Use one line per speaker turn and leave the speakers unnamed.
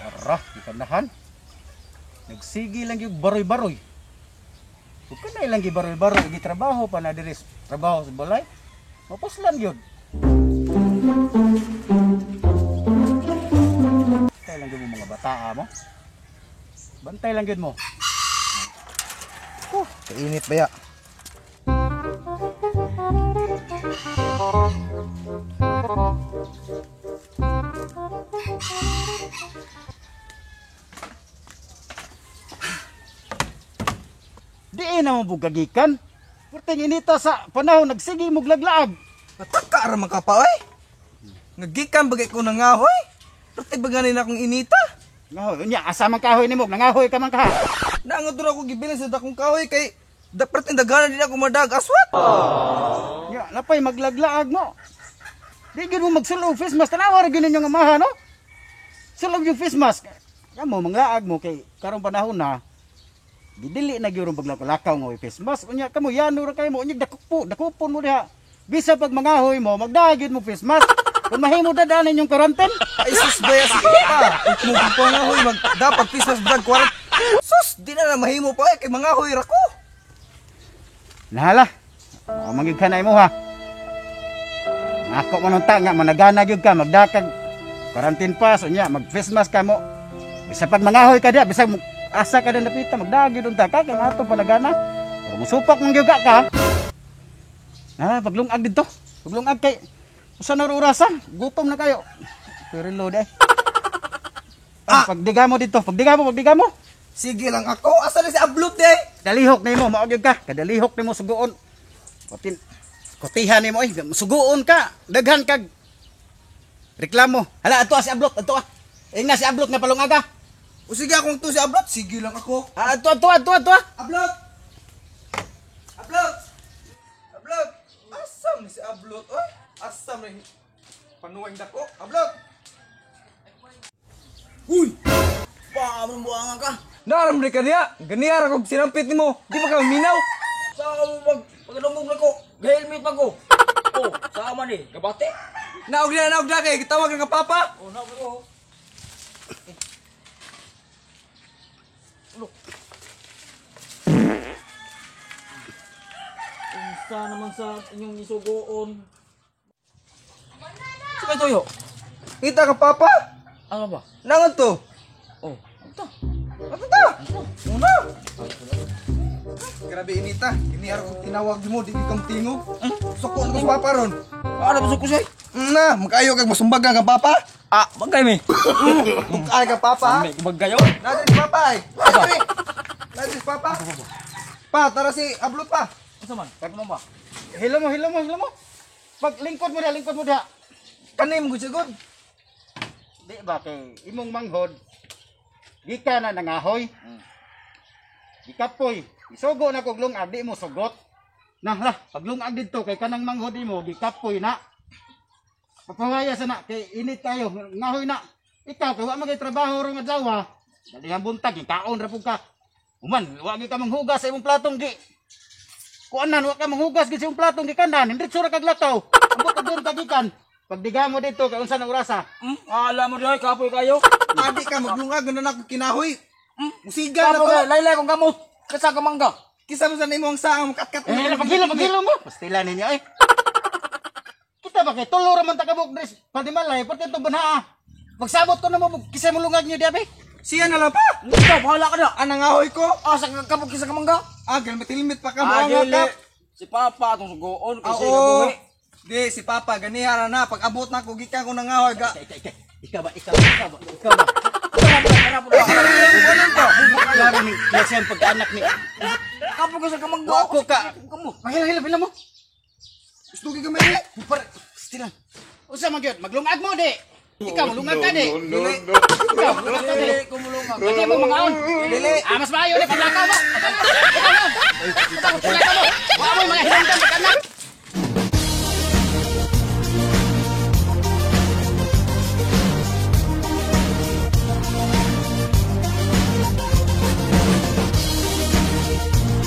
Arah, gikanahan. Nagsige lang yung baroy-baroy. Ug kanay lang gibaroy-baroy gitrabaho pa na diri trabaho sa balay. Mapuslan gyud. Bantay lang gyud mo mga bataa mo. Bantay lang gyud mo.
Kainit ba ya?
Di na mo bugagikan. Purting inita sa panahon nagsige mo laglaag.
Nataka ra man ka pa oy. Ngagikan bagay ko nangahoy. Perti ba gani na akong inita?
Ngahoy, unya asa man kahoy nimo, nangahoy ka man ka.
Naangod ra ako gibilin sa dakong kahoy kay da perti daghanan din ako madag aswat.
Nya, napay maglaglaag mo. Di gyud mo magsulog face mask, tanawa ra gyud ninyo nga amaha no. Sulog yung face mask. Kamo manglaag mo kay karong panahon na gidili na gyud paglakaw nga way face mask. Unya kamo yano ra kayo mo, unya dakupo, dakupon mo diha. Bisa pag mangahoy mo, magdaag gyud mo face mask. Kung mahimo dadaan inyong quarantine.
Ay sus baya si papa. Mo pa nga hoy mag dapat Christmas drag kwarant. Sus di na na mahimo pa eh, kay mangahoy ra ko.
Nahala. Oh, mangyud ka na imo ha. Nako mo nung ta nga managana gyud ka magdakag quarantine pass unya mag face mask ka mo. Bisa pag mangahoy ka diha bisag asa ka din napita magdaag gyud unta ka kay ato panagana. Pero musupak mong gyud ka. Ah, paglungag didto. Paglungag kay usa na orasa, gutom na kayo. Pero load eh. Ah, pagdiga mo dito, pagdiga mo, pagdiga mo.
Sige lang ako, asa na si Ablot di ay?
Dalihok nimo, mao gyud ka. Kadalihok nimo suguon. Patin kutihan nimo ay suguon ka. Daghan kag reklamo. Hala adto si Ablot, adto ah. Ingna si Ablot nga palungaga.
O sige akong to si Ablot, sige lang ako.
Ah, adto adto adto adto. ah.
Ablot! Ablot! Ablot! Asam ni si Ablot oy? Asam ni panuwang dako. Ablot!
Uy! Pa, mo buangan ka.
Naram ni ka niya. Ganiya ra kog sinampit nimo. Di ba ka minaw?
Sa mo mag pagdungog na ko, gahelmet pa ko. Oh, sa man eh, gabate.
Naog na kay gitawag ka papa.
Oh, naog ko. Unsa naman sa inyong isugoon? Sa toyo?
Kita ka papa.
Ano ba?
Nangan to.
Oh, ito.
Ato ta. Una. Grabe inita. Ganiya ra kog tinawag nimo di ka tingog. Suko ko sa papa ron.
Ano ba suko siya?
Na, makayo kag masumbagan ka papa.
Ah, bagay mi.
Bukay ka papa.
May bagay
Nasa si papa ay. Nasa si papa. Pa, tara si Ablot pa.
Unsa man? Kag mo ba?
Hilo mo, hilo mo, hilo mo. Pag lingkod mo diha, lingkod mo diha.
Kanay mo gud.
Di ba kay imong manghod gikan na nangahoy. Gikapoy. Isugo na kog lungag di mo sugot. Nah lah, paglungag didto kay kanang manghod nimo gikapoy na. Papawaya sa na kay init kayo, ngahoy na. Ikaw kay wa man kay trabaho rong adlaw. Dalihang buntag gikaon ra pud ka. Human, wa gyud ka manghugas sa imong platong gi. Kuanan wa ka manghugas gid sa imong platong gikanan, diretso ra kag lakaw. Ambot og doon ka gikan. Pagdiga mo dito kay unsa na orasa?
Alam mo diay kapoy kayo.
Adi ka maglungag na nako kinahoy. Musiga na
Kapoy
to.
kayo, laylay kong kamot. Kasa ka mangga.
Kisa mo sa nimo ang saang makatkat.
Eh, paghilo, paghilo mo. Pastila ninyo eh. Kita ba kay tulo ra man ta kabuk dres padimalay pati itong banhaa. Pagsabot ko na mo kisa mo lungag niyo diabe.
Siya na lang pa.
Ikaw bahala ka na.
Anang ahoy ko.
Asa ka kabuk kisa ka mangga?
Ah, galmet helmet pa ka mo ang
dili.
kap.
Si Papa atong sugoon
Ah,
kasi
Oo.
kabuhi.
Di si papa ganiha ra na pag abot na ko gikan ko nangahoy ga.
Ikaw, ikaw, ikaw ba, ikaw ba, ikaw ba, ikaw ba? Klaro ni klase ang pagkaanak ni.
Kabuk kisa ka mangga.
Wa ko ka.
Kamot.
Paghilo, hilo, hilo mo.
Gusto gyud kamay.
Par, stila. Usa man gyud, maglungag mo di. Ikaw malungag ka di.
Dili.
Ikaw malungag ka di.
Dili ko mulungag.
Pati mo mga on.
Dili.
Ah, mas maayo ni paglakaw mo. Paglakaw mo. Paglakaw mo. Wa mo mga hinungdan pagkaanak.